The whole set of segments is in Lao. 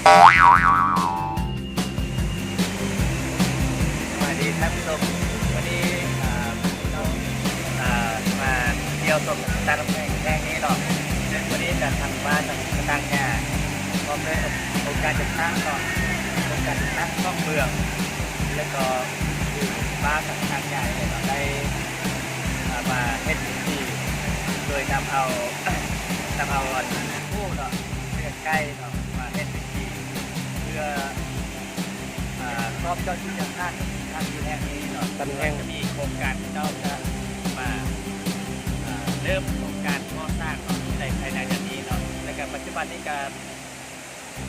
ສະບາຍດີທ່ານຜູ້ຊົມ, ວັນນີ້ ເອີ ເຮົາ ເອີ ມາທ່ຽວຊົມຕາດແຫ່ງ ແຫ່ງນີ້ເນາະ. ເຊິ່ງວັນນີ້ກະທາງບ້ານ ທາງ ທາງຍາ ພ້ອມດ້ວຍອົງການຈັດຕັ້ງເນາະ, ອົງການຈັດຕັ້ງຂອງເມືອງ ແລະກໍຄືບ້ານທາງຍາເນາະ ໄດ້ ເອີ ມາເຮັດພິທີ ໂດຍນຳເອົາ ນຳເອົາອັນ ໝູເນາະ ເປັນໄກ່ເນາະ ມາເຮັດພິທີ ເພື່ອ ເອີ ຄອບເຈົ້າຖິ່ນເຈົ້າຖານ ສະຖານທີ່ແຫ່ງນີ້ເນາະ ຕັ້ງແຫ່ງ ຈະມີໂຄງການ ເຂົາເຈົ້າຈະມາ ເອີ ເລີ່ມໂຄງການກໍ່ສ້າງເນາະ ໃນພາຍໃນເດືອນນີ້ເນາະ. ແລະກະປັດຈຸບັນນີ້ກະ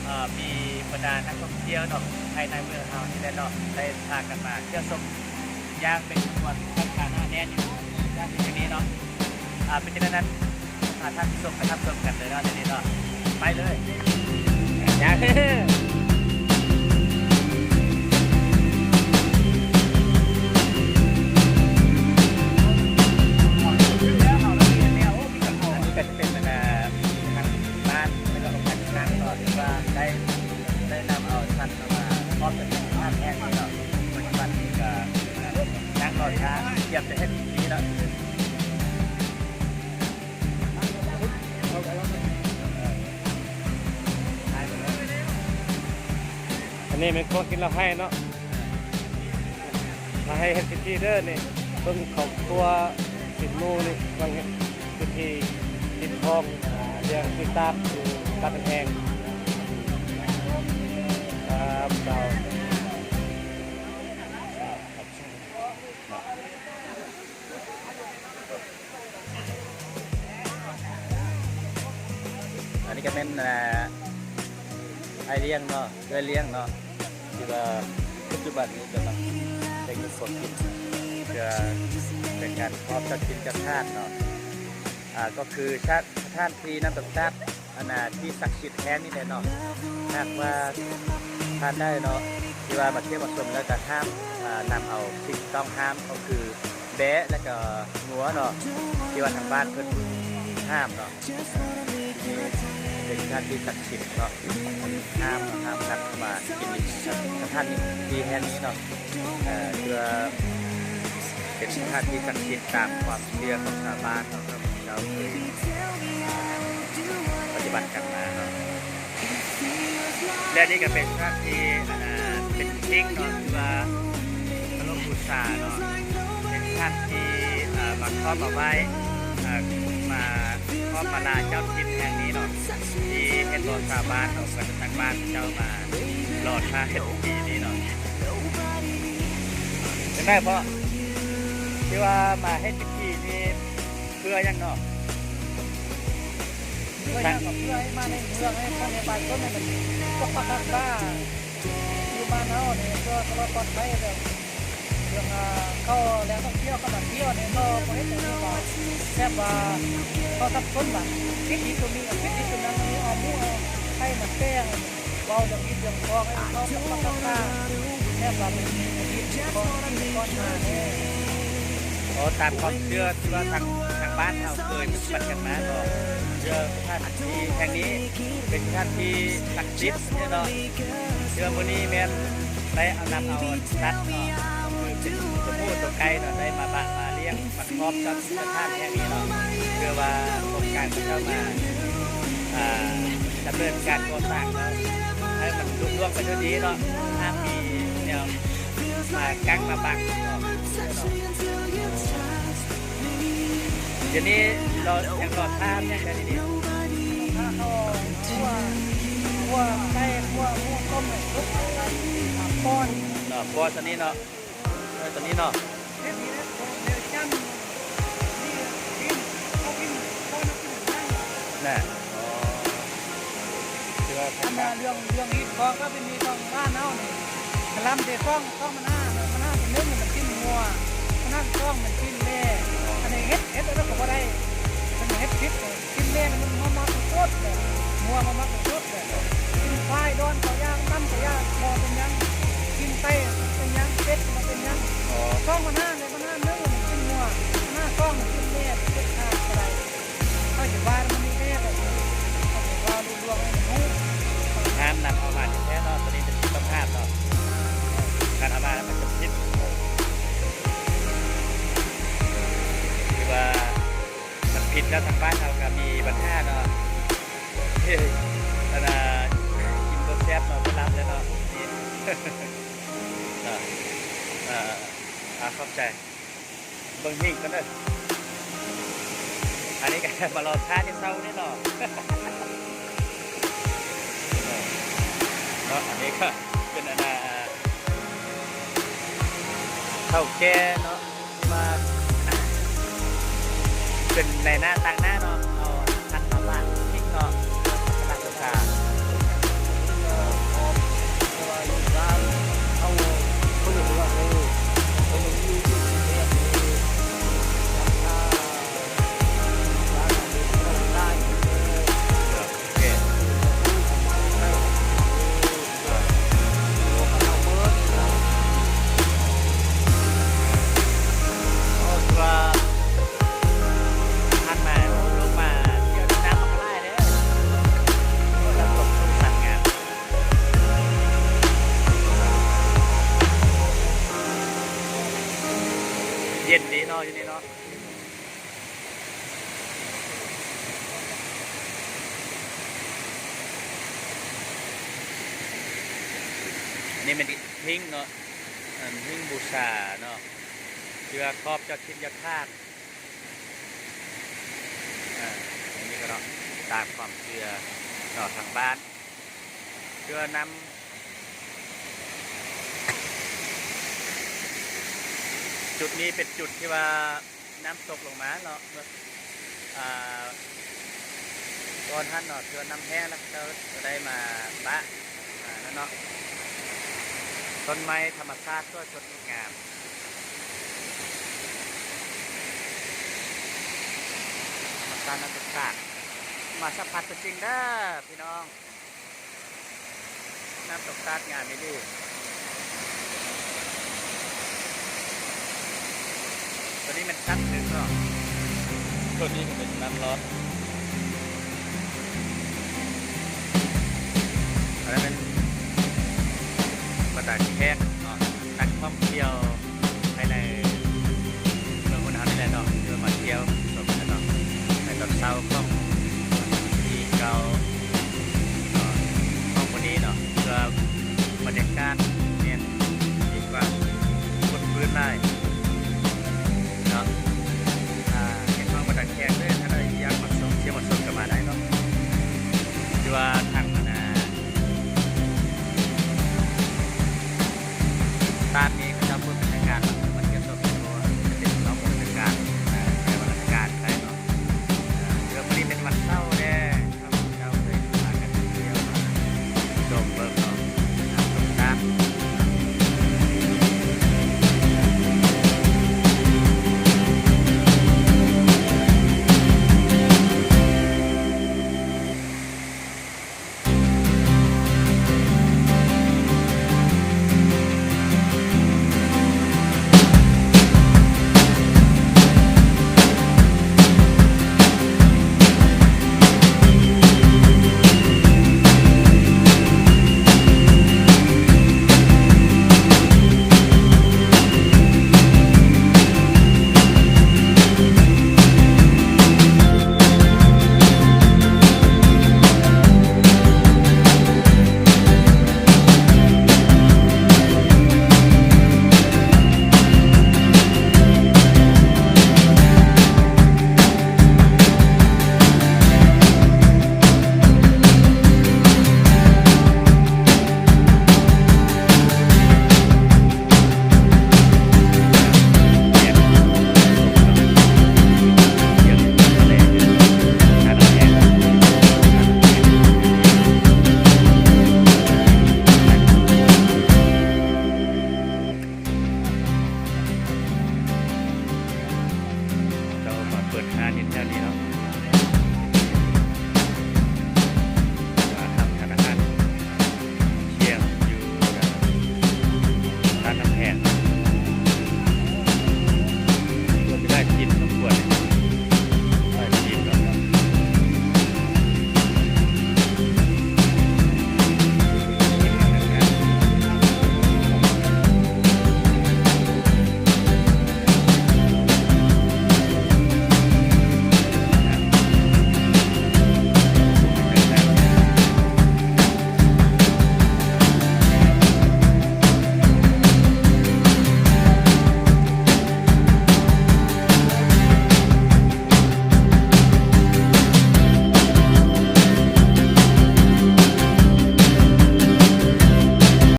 ເອີ ມີບັນດານັກທ່ອງທ່ຽວເນາະ ພາຍໃນເມືອງເຮົານີ້ແຫຼະເນາະ ໄດ້ພາກັນມາທ່ຽວຊົມ ຢ່າງເປັນຂະບວນຄັກຂະນາແໜ້ນຢູ່ ຢ່າງເປັນຢ່າງນີ້ເນາະ. ອາ ເປັນຈັ່ງໃດນັ້ນ ພາທ່ານຜູ້ຊົມໄປຮັບຊົມກັນເລີຍເນາະ ດຽວນີ້ເນາະ ໄປເລີຍ ຢ່າ ອັນນີ້ກະຈະເປັນ ອັນນາ ທາງບ້ານ ແລ້ວກະອົງການຈັດຕັ້ງເນາະ ທີ່ວ່າໄດ້ ໄດ້ນຳເອົາສັດ ເອົາມາ ຄອບເປັນ ເປັນທາດແຫ່ງນີ້ເນາະ. ປັດຈຸບັນນີ້ກະ ນັ່ງລໍຖ້າ ຕຽມຈະເຮັດພິທີເນາະ. ອັນນີ້ແມ່ນຄວາມຄິດລາວໄຮ່ເນາະ ລາວໄຮ່ເຮັດພິທີເດີນີ້. ເບິ່ງເຂົ້າຄົວ ຊີ້ນໝູນີ້ ກຳລັງເຮັດພິທີຕິດທອງ ອາ ລ້ຽງຕີຕາດຢູ່ຕາດແຫ່ງ. ອັນນີ້ກະແມ່ນ ອາ ອ້າຍລ້ຽງເນາະ ເອື້ອຍລ້ຽງເນາະ ທີ່ວ່າປັດຈຸບັນນີ້ກຳລັງໄດ້ເຮັດຂອງກິນ ເພື່ອເປັນການຂອບເຈົ້າຖິ່ນເຈົ້າຖານເນາະ. ອາ ກໍຄືສະ ສະຖານທີ່ນ້ຳຕົກຕາດ ອັນນາ ທີ່ສັກສິດແຫ່ງນີ້ແຫຼະເນາະ. ຫາກວ່າທ່ານໃດເນາະ ທີ່ວ່າມາທ່ຽວມາຊົມແລ້ວກະຫ້າມ ອາ ນຳເອົາສິ່ງຕ້ອງຫ້າມ ກໍຄືແບ້ ແລະກະງົວເນາະ ທີ່ວ່າທາງບ້ານເພິ່ນຫ້າມເນາະ. ເປັນສະຖານທີ່ສັກສິດເນາະ ຫ້າມ ຫ້າມສັດມາກິນຢູ່ສະຖານທີ່ແຫ່ງນີ້ເນາະ. ເອີ ເພື່ອເປັນສະຖານທີ່ສັກສິດຕາມຄວາມເຊື່ອຂອງຊາວບ້ານເນາະ ເຂົາເຈົ້າເຄີຍ ອາ ປະຕິບັດກັນມາເນາະ. ແລະນີ້ກະເປັນສະຖານທີ່ ອາ ເປັນຫິ້ງເນາະ ທີ່ວ່າເຄົາລົບບູຊາເນາະ ເປັນສະຖານທີ່ ອາ ມາຂອບມາໄຫວ້ ອາ ມາຂອບມາລາເຈົ້າຖິ່ນແຫ່ງນີ້ເນາະ ທີ່ເຫັນບໍ່ ຊາວບ້ານເນາະ ເພິ່ນຈະຕັ້ງບ້ານເຈົ້າມາລໍຖ້າເຮັດພິທີນີ້ເນາະ. ຈັ່ງໃດເພາະ ທີ່ວ່າມາເຮັດພິທີນີ້ ເພື່ອຫຍັງເນາະ? ເພື່ອຫຍັງກໍເພື່ອໃຫ້ມາໃນເມືອງ ໃຫ້ພໍ່ແມ່ປະຊາຊົນໃຫ້ມັນປົກປັກຮັກສາຢູ່ບ້ານເຮົານີ້ ເພື່ອຄວາມປອດໄພ ແບບ ເລື່ອງ ອາ ເຂົາແຫຼ່ງທ່ອງທ່ຽວ ເຂົາມາທ່ຽວນີ້ ເຂົາບໍ່ເຮັດຫຍັງ ແບບວ່າ ແບບວ່າເຂົາສັບສົນວ່າ ຜິດອີ່ຕົວນີ້ ຜິດອີ່ຕົວນັ້ນ ມີເອົາໝູເອົາໄກ່ມາແຕ່ງ ເວົ້າເລື່ອງຜິດເລື່ອງຂອງໃຫ້ເຂົາປະກາດ ແບບວ່າມີຜິດຂອງກິນກ່ອນມາແດ່. ອໍ ຕາມຄວາມເຊື່ອທີ່ວ່າທາງ ທາງບ້ານເຮົາເຄີຍປະຕິບັດກັນມາເນາະ ເຊື່ອສະຖານທີ່ແຫ່ງນີ້ເປັນສະຖານທີ່ສັກສິດເນາະ ເຊື່ອມື້ນີ້ແມ່ນໄດ້ເອົາ ນຳເອົາສັດເນາະ ຄືເປັນຕົວໝູຕົວໄກ່ເນາະ ໄດ້ມາບະມາລ້ຽງ ປະກອບກັບສະຖານແຫ່ງນີ້ເນາະ ເພື່ອວ່າໂຄງການເຂົາເຈົ້າມາ ອ່າ ດຳເນີນການກໍ່ສ້າງເນາະ ໃຫ້ມັນລຸລ່ວງໄປດ້ວຍດີເນາະ ຫ້າມມີແນວມາກັ້ນມາບັງເນາະ. ດຽວນີ້ລໍ ຍັງລໍຖ້າຫຍັງແດ່ນີ້? ຖ້າເຂົາຂົ້ວ ຂົ້ວໄກ່ ຂົ້ວໝູຕົ້ມໃຫ້ສຸກ ແລ້ວກໍປ້ອນເນາະ ປ້ອນຕົວນີ້ເນາະ. ເອີ ຕົວນີ້ເນາະ ແນວຈ້ຳ ນີ້ກິນ ເຂົາກິນ ເຂົາກິນ ນະ ອໍ ຄືວ່າ ອັນວ່າເລື່ອງ ເລື່ອງຮີດຄອງປະເພນີຂອງບ້ານເຮົານີ້ ກະລຳເດ ຕ້ອງ ຕ້ອງມັນຫ້າ ມັນຫ້າ ໜຶ່ງມັນກິນງົວ ມັນຫ້າ ສອງມັນກິນແລ ອັນນີ້ເຮັດ ເຮັດແລ້ວກໍບໍ່ໄດ້ ເພິ່ນເຮັດຜິດ ກິນແມ່ມັນ ມັນມັກສຸດເລີຍ ງົວມັນມັກສຸດເລີຍ ກິນຄວາຍດອນເຂົາຢ່າງ ນຳເຂົາຢ່າງ ບໍ່ເປັນຫຍັງ ກິນໄກ່ເປັນຫຍັງ ເປັດບໍ່ເປັນຫຍັງ ອໍ ຕ້ອງມັນຫ້າມເລີຍ ມັນຫ້າມໜຶ່ງກິນງົວ ມັນຫ້າມສອງກິນແມ່ ເປັດຂາດບໍ່ໄດ້ ເຂົາຊິວ່າມັນມີແມ່ແບບນີ້ ເຂົາຊິວ່າລວງໃຫ້ມັນຮູ້ ຫ້າມນຳເອົາມາ ຜິດແລ້ວ ທາງບ້ານເຮົາກໍມີບັນຫາເນາະ ເອີ ອັນນ່າ ກິນບໍ່ແຊບເນາະ ບໍ່ຫຼັບແລ້ວເນາະ ເນາະ ເອີ ອາ ຂອບໃຈ ເບິ່ງຫິ້ງກ່ອນເດີ ອັນນີ້ກໍມາລໍຖ້າແຕ່ເຊົ້ານີ້ເນາະ ເນາະ ອັນນີ້ກໍເປັນອັນນ່າ ເຖົ້າແກ່ເນາະ ທີ່ວ່າເປັນນາຍໜ້າຕາງໜ້າເນາະ ເອົາທັນມາບາງພິກເນາະ ເພື່ອສັກກາລະບູຊາ ເພາະວ່າຢູ່ບ້ານເຮົາບໍ່ໄດ້ເຮັດເລີຍ ເພາະມັນມີຢູ່ທີ່ແບບນີ້ ເຢັນດີເນາະ ຢູ່ນີ້ເນາະ. ອັນນີ້ແມ່ນຫິ້ງເນາະ ອັນຫິ້ງບູຊາເນາະ ທີ່ວ່າຄອບເຈົ້າຖິ່ນເຈົ້າຖານ ອາ ອັນນີ້ກໍເນາະ ຕາມຄວາມເຊື່ອເນາະ ທາງບ້ານ ເພື່ອນຳ ຈຸດນີ້ເປັນຈຸດທີ່ວ່າ ນ້ຳຕົກລົງມາເນາະ ເມື່ອ ອ່າ ກ່ອນຫັ້ນເນາະ ເທື່ອນ້ຳແຫ້ງແລ້ວ ເຂົາເຈົ້າກໍໄດ້ມາປະ ອ່າ ນັ້ນເນາະ ຕົ້ນໄມ້ທຳມະຊາດສວຍສົດງົດງາມ ທຳມະຊາດນ້ຳຕົກຕາດ ມາສຳຜັດຕົວຈິງເດີພີ່ນ້ອງ. ນ້ຳຕົກຕາດງາມອີ່ຫຼີ ຕົວນີ້ແມ່ນຊັ້ນໜຶ່ງເນາະ ຕົວນີ້ກໍເປັນນ້ຳລອດ ອັນນັ້ນແມ່ນບັນດາແຂກເນາະ ນັກທ່ອງທ່ຽວ ພາຍໃນເມືອງຮຸນເຮົານີ້ແຫຼະເນາະ ເພື່ອມາທ່ຽວຊົມກັນເນາະ ໃນຕອນເຊົ້າຂອງວັນທີເກົ້າເນາະ ຂອງມື້ນີ້ເນາະ ເພື່ອບັນຍາກາດແມ່ນມີຄວາມຄົມຄື້ນຫຼາຍເນາະ ອ່າ ເຮັດຮອງບັນດາແຂກເດີ ຖ້າໃດຢາກມາຊົມ ທ່ຽວມາຊົມກໍມາໄດ້ເນາະ ທີ່ວ່າທາງອັນນ່າ ຕາດນີ້ເຂົາເຈົ້າເປີດບັນຍາກາດ ເນາະ ມາທ່ຽວຊົມ ເພາະວ່າຈະເປັນນອກບັນຍາກາດ ເອີ ໃນວັນທະການໄດ້ເນາະ ເອີ ເທື່ອມື້ນີ້ເປັນວັນເສົາແດ່ ເຈົ້າເຄີຍພາກັນທ່ຽວມາຊົມເບິ່ງເນາະ ສົງການ. ເຈົ້າມາເປີດຮ້ານຢູ່ແຖວນີ້ເນາະ